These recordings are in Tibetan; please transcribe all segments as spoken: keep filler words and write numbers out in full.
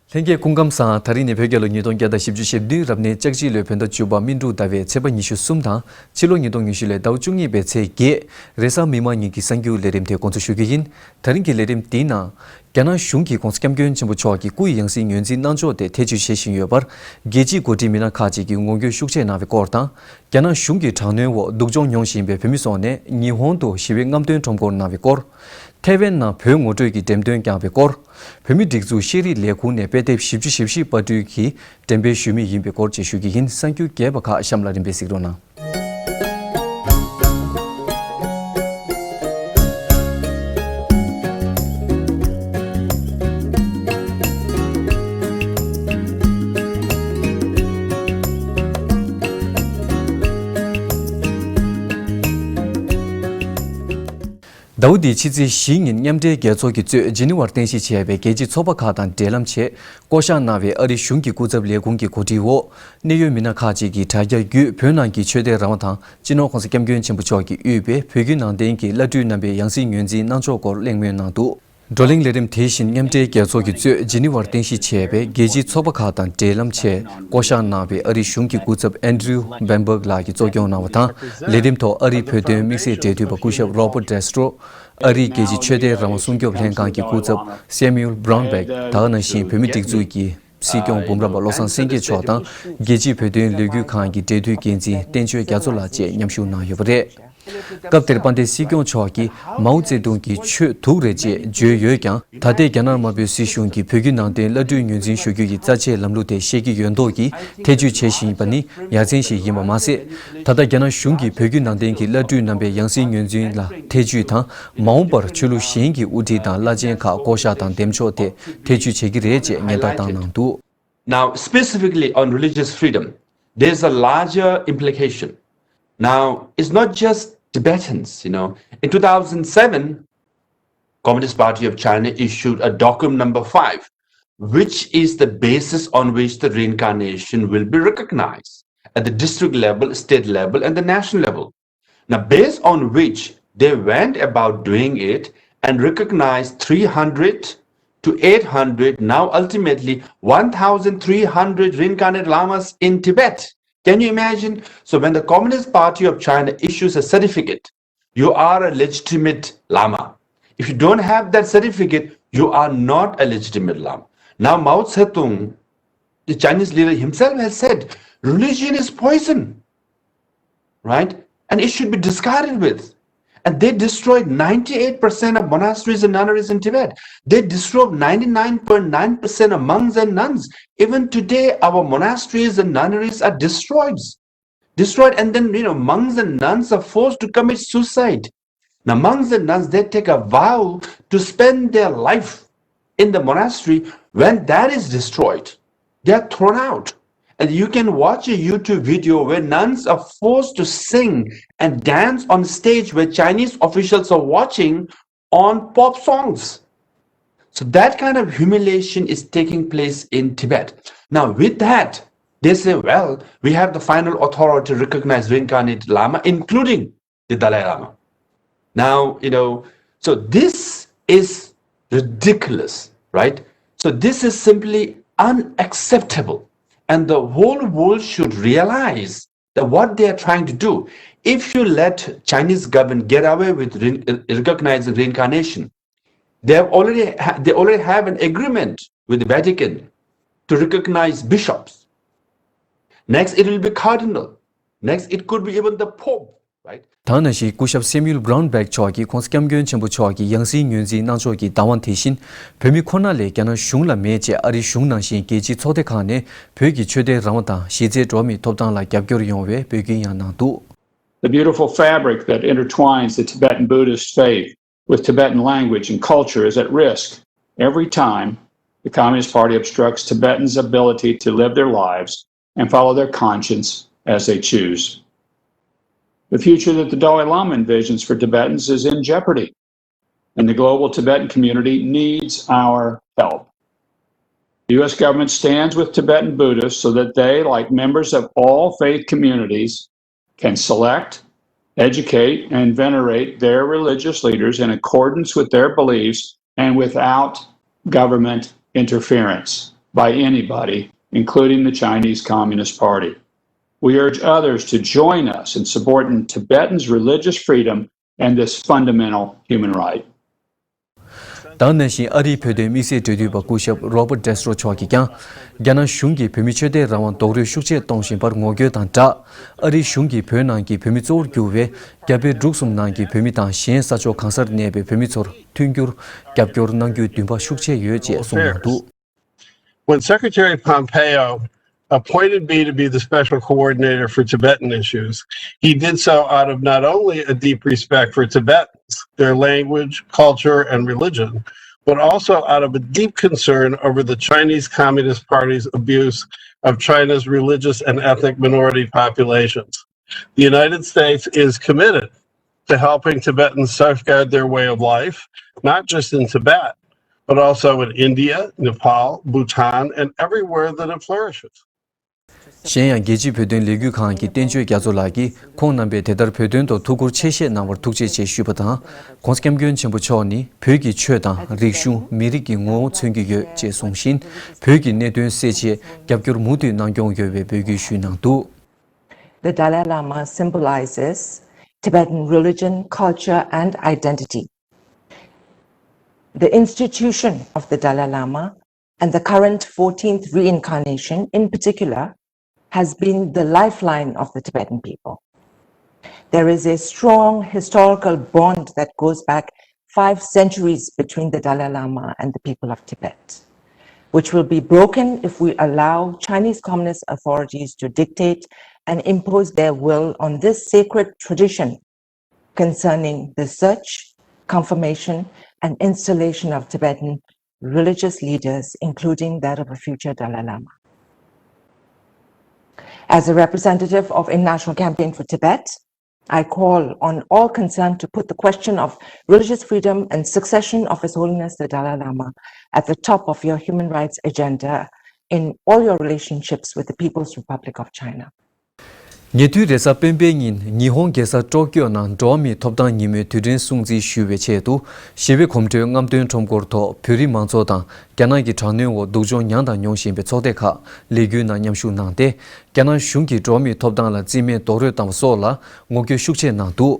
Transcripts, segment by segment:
ལྷན་རྒྱས་སྐུ་ཁམས་བཟང་། ད་རིང་ནི་བོད་རྒྱལ་ལོ་ཉིས་སྟོང་བརྒྱ་དང་བཞི་བཅུ་ཞེ་བདུན། རབ་གནས་ལྕགས་བྱི་ལོའི་བོད་ཟླ་བཅུ་པ་སྨིན་དྲུག་ཟླ་བའི་ཚེས་པ་ཉི་ཤུ་གསུམ་དང་། ཕྱི་ལོ་ཉིས་སྟོང་ཉི་ཤུ་ལོའི་ཟླ་བ་བཅུ་གཉིས་པའི་ཚེས་བརྒྱད། རེས་གཟའ་མིག་དམར་ཉིན་གྱི་གསར་འགྱུར་ལས་རིམ་དེ་འགོ་འཛུགས་ཞུ་གི་ཡིན། ད་རིང་གི་ལས་རིམ་འདིའི་ནང་། རྒྱ་ནག་གཞུང་གིས་༸གོང་ས་༸སྐྱབས་མགོན་ཆེན་པོ་མཆོག་གི་སྐུ་ཡི་ཡང་སྲིད་ངོས་འཛིན་གནང་ཕྱོགས་དེ་ཐེ་བྱུས་བྱེད་བཞིན་ཡོད་པར། རྒྱལ་སྤྱིའི་འགོ་ཁྲིད་མི་སྣ་ཁག་ཅིག་གིས་ངོ་རྒོལ་ཤུགས་ཆེ་གནང་བའི་སྐོར་དང་། རྒྱ་ནག་གཞུང་གི་དྲག་གནོན་འོག་སྡུག་སྦྱོང་མྱོང་བཞིན་པའི་བོད་མི་སོགས་ནས་ཉི་ཧོང་དུ་ཞི་བའི་རྔམ་སྟོན་ཁྲོམ་སྐོར་གནང་བའི་སྐོར། ཐའེ་ཝན་ནང་བོད་ངོ་སྤྲོད་ཀྱི་འགྲེམས་སྟོན་བསྐྱངས་པའི་སྐོར། བོད་མིའི་སྒྲིག་འཛུགས་ཤེས་རིག་ལས་ཁུངས་ནས་དཔེ་དེབ་བཞི་བཅུ་ཞེ་བཞི་པར་སྐྲུན་གྱིས་འགྲེམས་སྤེལ་ཞུས་མུས་ཡིན་པའི་སྐོར་བཅས་ཞུ་རྒྱུ་ཡིན། གསར་འགྱུར་རྒྱས་པ་ཁག་གཤམ་ལ་རིམ་པས་གཟིགས་རོགས་གནང་། ཟླ་བ་འདིའི་ཕྱི་ཚེས་བཞི་ཉིན་མཉམ་འབྲེལ་རྒྱལ་ཚོགས་ཀྱིས་གཙོས་ཇི་ནི་ཝར་རྟེན་གཞི་བྱས་པའི་རྒྱལ་སྤྱིའི་ཚོགས་པ་ཁག་དང་འབྲེལ་ལམ་ཆེད་བསྐོ་གཞག་གནང་བའི་ཨ་རིའི་གཞུང་གི་སྐུ་ཚབ་ལས་ཁུངས་ཀྱི་གོ་སྒྲིག་འོག་གནད་ཡོད་མི་སྣ་ཁག་ཅིག་གིས་དྲ་རྒྱ་བརྒྱུད་བོད་ནང་གི་ཆོས་དད་རང་དབང་དང་སྤྱི་ནོར་༸གོང་ས་༸སྐྱབས་མགོན་ཆེན་པོ་མཆོག་གིས་དབུས་པའི་བོད་བརྒྱུད་ནང་བསྟན་གྱི་བླ་སྤྲུལ་རྣམ་པའི་ཡང་སྲིད་ངོས་འཛིན་གནང་ཕྱོགས་སྐོར་གླེང་མོལ་གནང་འདུག། བགྲོ་གླེང་ལས་རིམ་དེ་བཞིན་མཉམ་འབྲེལ་རྒྱལ་ཚོགས་ཀྱིས་གཙོས་ཇི་ནི་ཝར་རྟེན་གཞི་བྱས་པའི་རྒྱལ་སྤྱིའི་ཚོགས་པ་ཁག་དང་འབྲེལ་ལམ་ཆེད་བསྐོ་གཞག་གནང་བའི་ཨ་རིའི་གཞུང་གི་སྐུ་ཚབ་ཨན་ཌྲིའུ་བྷེན་བྷག་ལགས་ཀྱིས་གཙོ་སྐྱོང་གནང་བ་དང་། ལས་རིམ་ཐོག་ཨ་རིའི་བོད་དོན་དམིགས་བསལ་འབྲེལ་མཐུད་པ་སྐུ་ཞབས་Robert Destro། ཨ་རིའི་རྒྱལ་སྤྱིའི་ཆོས་དད་རང་དབང་སྲུང་སྐྱོབ་ལྷན་ཁང་གི་སྐུ་ཚབ་Samuel Brownback། ད་ག་ནང་བཞིན་བོད་མིའི་སྒྲིག་འཛུགས་ཀྱི་སྲིད་སྐྱོང་འབུམ་རམས་པ་བློ་བཟང་སེང་གེ་མཆོག་དང་། རྒྱལ་སྤྱིའི་བོད་དོན་ལས་འགུལ་ཁང་གི་འབྲེལ་མཐུད་འགན་འཛིན་བསྟན་ཆོས་རྒྱ་མཚོ་ལགས་བཅས་མཉམ་ཞུགས་གནང་ཡོད་པ་རེད། སྐབས་དེར་དཔལ་ལྡན་སྲིད་སྐྱོང་མཆོག་གིས་མའོ་ཙེ་ཏུང་གིས་ཆོས་དུག་རེད་ཅེས་བརྗོད་ཡོད་ཀྱང་། ད་ལྟའི་རྒྱ་ནག་དམར་པོའི་སྲིད་གཞུང་གིས་བོད་བརྒྱུད་ནང་བསྟན་བླ་སྤྲུལ་ངོས་འཛིན་ཞུ་རྒྱུ་ཡི་རྩ་ཆེའི་ལམ་ལུགས་དེ་བཤད་ཀྱི་ཡོད་མདོག་གིས་ཐེ་བྱུས་བྱེད་བཞིན་པ་ནི་ཡ་མཚན་ཞིག་ཡིན་པ་མ་ཟད། ད་ལྟ་རྒྱ་ནག་གཞུང་གིས་བོད་བརྒྱུད་ནང་བསྟན་གྱི་བླ་སྤྲུལ་རྣམ་པའི་ཡང་སྲིད་ངོས་འཛིན་ལ་ཐེ་བྱུས་དང་། མ་འོངས་པར་ཆོས་ལུགས་གཞན་གྱི་དབུ་ཁྲིད་དང་བླ་ཆེན་ཁག་བསྐོ་གཞག་དང་འདེམས་ཕྱོགས་དེ་ཐེ་བྱུས་བྱེད་ཀྱི་རེད་ཅེས་ཉེན་བརྡ་བཏང་གནང་འདུག། Now, specifically on religious freedom, there's a larger implication. Now, it's not just Tibetans, you know. In two thousand seven, Communist Party of China issued a document number five, which is the basis on which the reincarnation will be recognized at the district level, state level, and the national level. Now, based on which they went about doing it and recognized three hundred to eight hundred, now ultimately one thousand three hundred reincarnate lamas in Tibet. Can you imagine? So, when the Communist Party of China issues a certificate, you are a legitimate Lama. If you don't have that certificate, you are not a legitimate Lama. Now, Mao Zedong, the Chinese leader himself, has said religion is poison, right? And it should be discarded with. And they destroyed ninety-eight percent of monasteries and nunneries in Tibet. They destroyed ninety-nine point nine percent of monks and nuns. Even today, our monasteries and nunneries are destroyed. Destroyed, and then, you know, monks and nuns are forced to commit suicide. Now, monks and nuns, they take a vow to spend their life in the monastery. When that is destroyed, they are thrown out. And you can watch a YouTube video where nuns are forced to sing and dance on stage where Chinese officials are watching on pop songs. So that kind of humiliation is taking place in Tibet. Now, with that, they say, well, we have the final authority to recognize reincarnated Lama, including the Dalai Lama. Now, you know, so this is ridiculous, right? So this is simply unacceptable. And the whole world should realize that what they are trying to do, if you let Chinese government get away with re- recognizing reincarnation, they have already ha- they already have an agreement with the Vatican to recognize bishops. Next, it will be cardinal. Next, it could be even the pope, right? ད་ནང་བཞིན་སྐུ་ཞབས་Samuel Brownback མཆོག་གིས་༸གོང་ས་༸སྐྱབས་མགོན་ཆེན་པོ་མཆོག་གི་ཡང་སྲིད་ངོས་འཛིན་གནང་ཕྱོགས་ཀྱི་བདག་དབང་དེ་བཞིན་བོད་མི་ཁོ་ན་ལས་རྒྱ་ནག་གཞུང་ལ་མེད་ཅེས་ཨ་རིའི་གཞུང་ནང་བཞིན་རྒྱལ་སྤྱིའི་ཚོགས་སྡེ་ཁག་ནས་བོད་ཀྱི་ཆོས་དད་རང་དབང་དང་གཞི་རྩའི་འགྲོ་བ་མིའི་ཐོབ་ཐང་ལ་རྒྱབ་སྐྱོར་ཡོང་བའི་འབོད་སྐུལ་ཡང་གནང་འདུག། The beautiful fabric that intertwines the Tibetan Buddhist faith with Tibetan language and culture is at risk every time the Communist Party obstructs Tibetans' ability to live their lives and follow their conscience as they choose. The future that the Dalai Lama envisions for Tibetans is in jeopardy, and the global Tibetan community needs our help. The U S government stands with Tibetan Buddhists so that they, like members of all faith communities, can select, educate, and venerate their religious leaders in accordance with their beliefs and without government interference. by anybody, including the Chinese Communist Party. We urge others to join us in supporting Tibetans' religious freedom and this fundamental human right. ད་ག་ནང་བཞིན་ཨ་རིའི་བོད་དོན་དམིགས་བསལ་འབྲེལ་མཐུད་པ་སྐུ་ཞབས་Robert Destro་མཆོག་གིས་ཀྱང་། རྒྱ་ནག་གཞུང་གིས་བོད་མིའི་ཆོས་དད་རང་དབང་རྡོག་རོལ་ཤུགས་ཆེར་གཏོང་བཞིན་པར་ངོ་རྒོལ་དང་སྦྲགས། ཨ་རིའི་གཞུང་གིས་བོད་ནང་གི་བོད་མི་གཙོ་བོར་གྱུར་བའི་རྒྱ་བལ་འབྲུག་གསུམ་ནང་གི་བོད་མི་དང་གཞན་ས་ཕྱོགས་གང་སར་གནས་པའི་བོད་མི་ཚོར་མཐུན་འགྱུར་རྒྱབ་སྐྱོར་གནང་རྒྱུའི་འདུན་པ་ཤུགས་ཆེ་ཡོད་ཅེས་གསུངས་གནང་འདུག When Secretary Pompeo appointed me to be the special coordinator for Tibetan issues, he did so out of not only a deep respect for Tibetans, their language, culture, and religion, but also out of a deep concern over the Chinese Communist Party's abuse of China's religious and ethnic minority populations. The United States is committed to helping Tibetans safeguard their way of life, not just in Tibet, but also in India, Nepal, Bhutan, and everywhere that it flourishes. གཞན་ཡང་རྒྱལ་སྤྱིའི་བོད་དོན་ལས་འགུལ་ཁང་གི་བསྟན་ཆོས་རྒྱ་མཚོ་ལགས་ཀྱིས་ཁོང་རྣམ་པས་དེ་ལྟར་བོད་དོན་ཐོག་ཐུགས་ཁུར་ཆེ་བཞེས་གནང་བར་ཐུགས་རྗེ་ཆེ་ཞུས་པ་དང་། ྋགོང་ས་ྋསྐྱབས་མགོན་ཆེན་པོ་མཆོག་ནི་བོད་ཀྱི་ཆོས་དང་རིག་གཞུང་། མི་རིགས་ཀྱི་ངོ་བོ་མཚོན་གྱི་ཡོད་ཅེས་གསུངས་ཤིང་། བོད་ཀྱི་གནད་དོན་སེལ་ཆེད་རྒྱབ་སྐྱོར་མུ་མཐུད་གནང་སྐྱོང་ཡོད་པའི་འབོད་སྐུལ་ཞུས་གནང་འདུག The Dalai Lama symbolizes Tibetan religion, culture, and identity. The institution of the Dalai Lama and the current fourteenth reincarnation in particular has been the lifeline of the Tibetan people. There is a strong historical bond that goes back five centuries between the Dalai Lama and the people of Tibet, which will be broken if we allow Chinese Communist authorities to dictate and impose their will on this sacred tradition concerning the search, confirmation, and installation of Tibetan religious leaders, including that of a future Dalai Lama. As a representative of International Campaign for Tibet, I call on all concerned to put the question of religious freedom and succession of His Holiness the Dalai Lama at the top of your human rights agenda in all your relationships with the People's Republic of China. ཉེ་དུས་རེས་གཟའ་སྤེན་པའི་ཉིན་ཉི་ཧོང་རྒྱལ་ས་ཀྲོ་ཀྱོ་ནང་འགྲོ་བ་མིའི་ཐོབ་ཐང་ཉིན་མོའི་དུས་དྲན་སྲུང་བརྩི་ཞུ་བའི་ཆེད་དུ་ཞི་བའི་གོམ་བགྲོད་རྔམ་སྟོན་ཁྲོམ་སྐོར་ཐོག་བོད་རིགས་མང་ཚོགས་དང་རྒྱ་ནག་གི་དྲག་གནོན་འོག་སྡུག་སྦྱོང་མྱངས་དང་མྱོང་བཞིན་པའི་ཚོགས་སྡེ་ཁག་ལས་འགུལ་ནང་མཉམ་ཞུགས་གནང་སྟེ། རྒྱ་ནག་གཞུང་གིས་འགྲོ་བ་མིའི་ཐོབ་ཐང་ལ་རྩིས་མེད་རྡོག་རོལ་བཏང་བ་སོགས་ལ་ངོ་རྒོལ་ཤུགས་ཆེ་གནང་འདུག་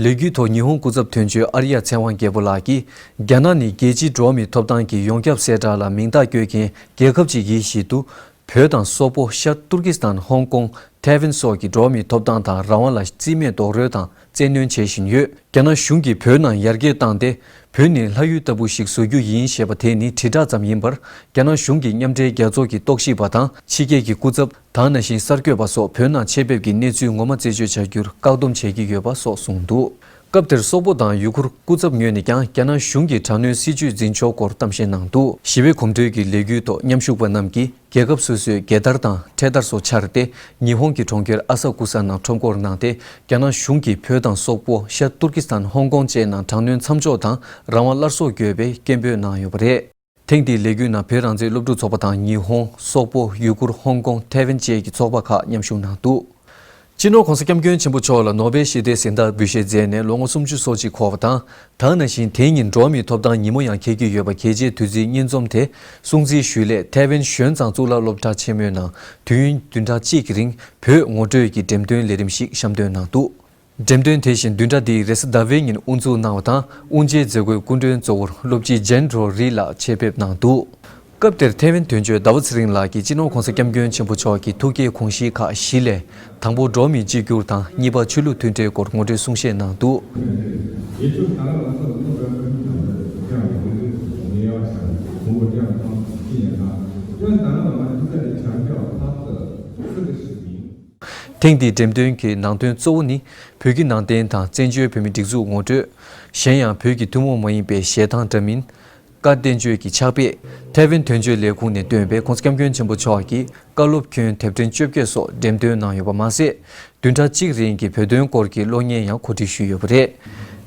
ལས་འགུལ་ཐོག་ཉི་ཧོང་སྐུ་ཚབ་དོན་གཅོད་ཨར་ཡ་ཚེ་དབང་རྒྱལ་པོ་ལགས་ཀྱིས། རྒྱ་ནག་ནི་རྒྱལ་སྤྱིའི་འགྲོ་བ་མིའི་ཐོབ་ཐང་གི་ཡོངས་ཁྱབ་གསལ་བསྒྲགས་ལ་མིང་རྟགས་བཀོད་མཁན་རྒྱལ་ཁབ་ཅིག་ཡིན་བཞིན་དུ། བོད་དང་སོག་པོ། ཤར་ཏུར་ཀི་སི་ཐན། ཧོང་ཀོང་། ཐའེ་ཝན་སོགས་ཀྱི་འགྲོ་བ་མིའི་ཐོབ་ཐང་དང་རང་དབང་ལ་རྩིས་མེད་རྡོག་རོལ་དང་བཙན་གནོན་བྱེད་བཞིན་ཡོད། རྒྱ་ནག་གཞུང་གིས་བོད་ནང་ཡར་རྒྱས་བཏང་སྟེ། བོད་ནི་ལྷ་ཡུལ་ལྟ་བུ་ཞིག་བཟོ་རྒྱུ་ཡིན་ཞེས་པ་དེ་ནི་དྲིལ་བསྒྲགས་ཙམ་ཡིན་པར། རྒྱ་ནག་གཞུང་གི་མཉམ་འབྲེལ་རྒྱལ་ཚོགས་ཀྱི་རྟོག་ཞིབ་པ་དང་ཕྱི་རྒྱལ་གྱི་སྐུ་ཚབ། ད་ག་ནང་བཞིན་གསར་འགོད་པ་སོགས་བོད་ནང་ཆེད་ཕེབས་ཀྱི་གནས་ཚུལ་ངོ་མ་རྩད་གཅོད་བྱ་རྒྱུར་བཀག་སྡོམ་བྱེད་ཀྱི་ཡོད་པ་སོགས་གསུངས་འདུག་སྐབས་དེར་སོག་པོ་དང་ཡུ་གུར་སྐུ་ཚབ་ངོས་ནས་ཀྱང་རྒྱ་ནག་གཞུང་གི་དྲག་གནོན་སྲིད་བྱུས་འཛིན་ཕྱོགས་སྐོར་གཏམ་བཤད་གནང་འདུག་ཞི་བའི་གོམ་བགྲོད་ཀྱི་ལས་འགུལ་ཐོག་མཉམ་ཞུགས་པ་རྣམས་ཀྱིས་རྒྱལ་ཁབ་སོ་སོའི་རྒྱལ་དར་དང་འཕྲེད་དར་སོགས་འཕྱར་ཏེ། ཉི་ཧོང་གི་གྲོང་ཁྱེར་ཨ་ས་ཀུ་ས་ནང་ཁྲོམ་སྐོར་གནང་སྟེ། རྒྱ་ནག་གཞུང་གིས་བོད་དང་སོག་པོ། ཤར་ཏུར་ཀི་སི་ཐན། ཧོང་ཀོང་བཅས་ནང་དྲག་གནོན་མཚམས་འཇོག་དང་རང་དབང་སླར་གསོ་དགོས་པའི་སྐད་འབོད་གནང་ཡོད་པ་རེད། ཐེངས་འདིའི་ལས་འགུལ་ནང་བོད་རང་བཙན་སློབ་ཕྲུག་ཚོགས་པ་དང་ཉི་ཧོང་། སོག་པོ། ཡུ་གུར། ཧོང་ཀོང་། ཐའེ་ཝན་བཅས་ཀྱི་ཚོགས་པ་ཁག་མཉམ་ཞུགས་གནང་འདུག་སྤྱི་ནོར་༧གོང་ས་༧སྐྱབས་མགོན་ཆེན་པོ་མཆོག་ལ་ནོ་བེལ་ཞི་བདེའི་གཟེངས་རྟགས་འབུལ་བཞེས་མཛད་ནས་ལོ་ངོ་སུམ་ཅུ་སོ་གཅིག་འཁོར་བ་དང་། ད་ག་ནང་བཞིན་དེ་ཉིན་འགྲོ་བ་མིའི་ཐོབ་ཐང་ཉིན་མོ་ཡང་འཁེལ་གྱི་ཡོད་པ། གལ་ཆེའི་དུས་ཚིགས་གཉིས་འཛོམས་དེ་སྲུང་བརྩི་ཞུ་སླད་ཐའེ་ཝན་ཞོན་ཙང་གཙུག་ལག་སློབ་གྲྭ་ཆེན་མོའི་ནང་དུས་ཡུན་བདུན་ཕྲག་གཅིག་གི་རིང་བོད་ངོ་སྤྲོད་ཀྱི་འགྲེམས་སྟོན་ལས་རིམ་ཞིག་བཤམས་སྟོན་གནང་འདུག་འགྲེམས་སྟོན་དེ་བཞིན་བདུན་ཕྲག་འདིའི་རེས་གཟའ་ཟླ་བའི་ཉིན་དབུ་འཛུགས་གནང་བ་དང་། དབུ་འབྱེད་མཛད་སྒོའི་སྐུ་མགྲོན་གཙོ་བོར་སློབ་སྤྱི་ཇན་རོ་རི་ལགས་ཆེད་ཕེབས་གནང་འདུག་སྐབས་དེར་ཐའེ་ཝན་དོན་གཅོད་ཟླ་བ་ཚེ་རིང་ལགས་ཀྱིས་སྤྱི་ནོར་༧གོང་ས་༧སྐྱབས་མགོན་ཆེན་པོ་མཆོག་གི་ཐུགས་བསྐྱེད་དགོངས་གཞི་ཁག་བཞི་ལས། དང་པོ་འགྲོ་བ་མིའི་གཅིག་གྱུར་དང་། གཉིས་པ་ཆོས་ལུགས་མཐུན་སྒྲིལ་སྐོར་ངོ་སྤྲོད་གསུང་བཤད་གནང་འདུག་ཐེངས་འདིའི་འགྲེམས་སྟོན་གྱི་ནང་དོན་གཙོ་བོ་ནི། བོད་ཀྱི་ནང་བསྟན་དང་བཙན་བྱོལ་བོད་མིའི་སྒྲིག་འཛུགས་ངོ་སྤྲོད། གཞན་ཡང་བོད་ཀྱི་ཐུན་མོང་མ་ཡིན་པའི་ཞལ་ཐང་འདྲ་མིན། བཀའ་བསྟན་བཅོས་ཀྱི་ཕྱག་དཔེ། ཐའེ་ཝན་དོན་གཅོད་ལས་ཁུངས་ནས་བཏོན་པའི་༧གོང་ས་༧སྐྱབས་མགོན་ཆེན་པོ་མཆོག་གི་བཀའ་སློབ་སྐྱོན་དེབ་ཕྲེང་བཅོ་བརྒྱད་སོགས་འགྲེམས་སྟོན་གནང་ཡོད་པ་མ་ཟད། བདུན་ཕྲག་གཅིག་རིང་གི་བོད་དོན་སྐོར་གྱི་གློག་བརྙན་ཡང་གོ་སྒྲིག་ཞུས་ཡོད་པ་རེད།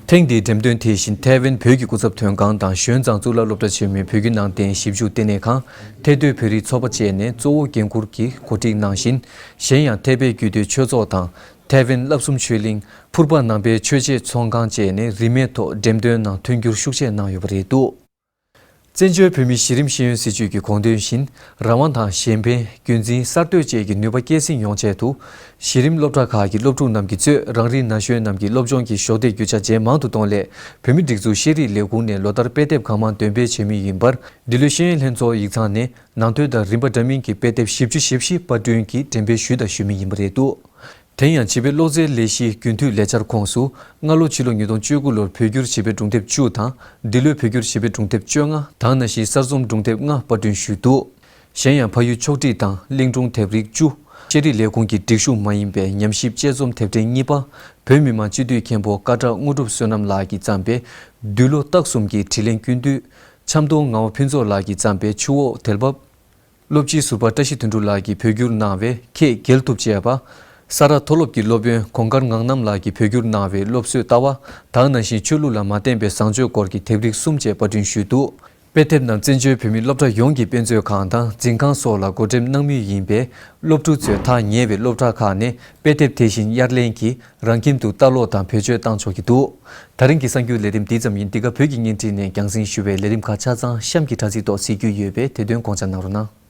ཐེངས་འདིའི་འགྲེམས་སྟོན་དེ་བཞིན་ཐའེ་ཝན་བོད་ཀྱི་སྐུ་ཚབ་དོན་ཁང་དང་ཞོན་ཙང་གཙུག་ལག་སློབ་གྲྭ་ཆེན་མོའི་བོད་བརྒྱུད་ནང་བསྟན་ཞིབ་འཇུག་ལྟེ་གནས་ཁང་། ཐའེ་སྡོད་བོད་རིགས་ཚོགས་པ་བཅས་ནས་གཙོ་བོ་འགན་འཁུར་གྱིས་གོ་སྒྲིག་གནང་བཞིན། གཞན་ཡང་ཐའེ་པེ་རྒྱུད་སྟོད་ཆོས་ཚོགས་དང་། ཐའེ་ཝན་བསླབ་གསུམ་ཆོས་གླིང་། ཕུར་པ་ནང་པའི་ཆོས་བྱེད་ཚོང་ཁང་བཅས་ནས་རིན་མེད་ཐོག་འགྲེམས་སྟོན་ནང་མཐུན་འགྱུར་ཤུགས་ཆེ་གནང་ཡོད་པ་རེད་འདུག་བཙན་བྱོལ་བོད་མིའི་གཞི་རིམ་ཤེས་ཡོན་སྲིད་བྱུས་ཀྱི་དགོངས་དོན་བཞིན། རང་དབང་དང་གཞན་ཕན། རྒྱུན་འཛིན་གསར་གཏོད་བཅས་ཀྱི་ནུས་པ་སྐྱེད་སྲིང་ཡོང་ཆེད་དུ། གཞི་རིམ་སློབ་གྲྭ་ཁག་གི་སློབ་ཕྲུག་རྣམས་ཀྱིས་གཙོས་རང་རིགས་ན་གཞོན་རྣམས་ཀྱི་སློབ་སྦྱོང་གི་གཞོགས་འདེགས་རྒྱུ་ཆ་ཇེ་མང་དུ་གཏོང་སླད། བོད་མིའི་སྒྲིག་འཛུགས་ཤེས་རིག་ལས་ཁུངས་ནས་ལོ་ལྟར་དཔེ་དེབ་གང་མང་འདོན་སྤེལ་བྱེད་མུས་ཡིན་པར། འདི་ལོའི་ཤེས་ཡོན་ལྷན་ཚོགས་ཡིག་ཚང་ནས་ནང་དོན་དང་རིམ་པ་འདྲ་མིན་གྱི་དཔེ་དེབ་བཞི་བཅུ་ཞེ་བཞི་པར་སྐྲུན་གྱིས་འགྲེམས་སྤེལ་ཞུས་དང་ཞུ་མུས་ཡིན་པ་རེད་འདུག་དེ་ཡང་བྱིས་པའི་ཀློག་རྩལ་ལས་གཞིའི་རྒྱུན་མཐུད་ལས་འཆར་ཁོངས་སུ། སྔ་ལོ་ཕྱི་ལོ་ཉིས་སྟོང་བཅུ་དགུ་ལོར་བོད་བསྒྱུར་བྱིས་པའི་སྒྲུང་དེབ་བཅུ་དང་། འདི་ལོའི་བོད་བསྒྱུར་བྱིས་པའི་སྒྲུང་དེབ་བཅོ་ལྔ་དང་། ནང་བཞིན་གསར་རྩོམ་སྒྲུང་དེབ་ལྔ་པར་སྐྲུན་ཞུས་འདུག་གཞན་ཡང་། ཕ་ཡུལ་ཕྱོགས་བསྒྲིགས་དང་གླིང་སྒྲུང་དེབ་རིགས་བཅུ། ཤེས་རིག་ལས་ཁུངས་ཀྱི་སྒྲིག་གཞུང་མ་ཡིན་པའི་ཉམས་ཞིབ་དཔྱད་རྩོམ་དེབ་ཕྲེང་གཉིས་པ། བོད་མི་མང་སྤྱི་འཐུས་མཁན་པོ་ཀ་བྲག་དངོས་གྲུབ་བསོད་ནམས་ལགས་ཀྱིས་བརྩམས་པའི། འདུས་ལོ་རྟགས་གསུམ་གྱི་དྲིན་ལན་ཀུན་བཏུས། ཆབ་མདོ་ངག་དབང་ཕུན་ཚོགས་ལགས་ཀྱིས་བརྩམས་པའི་ཆུ་འོག་དལ་འབབ། སློབ་སྤྱི་ཟུར་པ་བཀྲ་ཤིས་དོན་གྲུབ་ལགས་ཀྱིས་བོད་བསྒྱུར་གནང་བའི་ཁྱེད་རྒྱལ་ཐུབ་ཅེས་པ། ས་རཱ་མཐོ་སློབ་ཀྱི་སློབ་དཔོན་གོང་དཀར་ངག་གནམ་ལགས་ཀྱིས་བོད་བསྒྱུར་གནང་བའི་སློབ་གསོའི་ལྟ་བ་དང་། ནང་བཞིན་ཆོས་ལུགས་ལ་མ་བརྟེན་པའི་བཟང་སྤྱོད་སྐོར་གྱི་དེབ་རིགས་གསུམ་བཅས་པར་སྐྲུན་ཞུས་འདུག་དཔེ་དེབ་རྣམས་བཙན་བྱོལ་བོད་མིའི་སློབ་གྲྭ་ཡོངས་ཀྱི་དཔེ་མཛོད་ཁང་དང་འཛིན་ཁང་སོགས་ལ་བགོ་འགྲེམས་གནང་མུས་ཡིན་པས། སློབ་ཕྲུག་ཚོས་ཐག་ཉེ་བའི་སློབ་གྲྭ་ཁག་ནས་དཔེ་དེབ་དེ་བཞིན་གཡར་ལེན་གྱིས་རང་ཁྱིམ་དུ་ལྟ་ཀློག་དང་བེད་སྤྱོད་གཏང་ཆོག་གི་འདུག་ད་རིང་གི་གསར་འགྱུར་ལས་རིམ་འདི་ཙམ་ཡིན། འདི་ག་བོད་ཀྱི་བརྙན་འཕྲིན་ནས་རྒྱང་སྲིང་ཞུ་བའི་ལས་རིམ་ཁག་ཆ་ཚང་གཤམ་གྱི་དྲ་ཚིགས་ཐོག་གཟིགས་རྒྱུ་ཡོད་པས། དེ་དོན་དགོངས་འཇགས་གནང་རོགས་གནང་།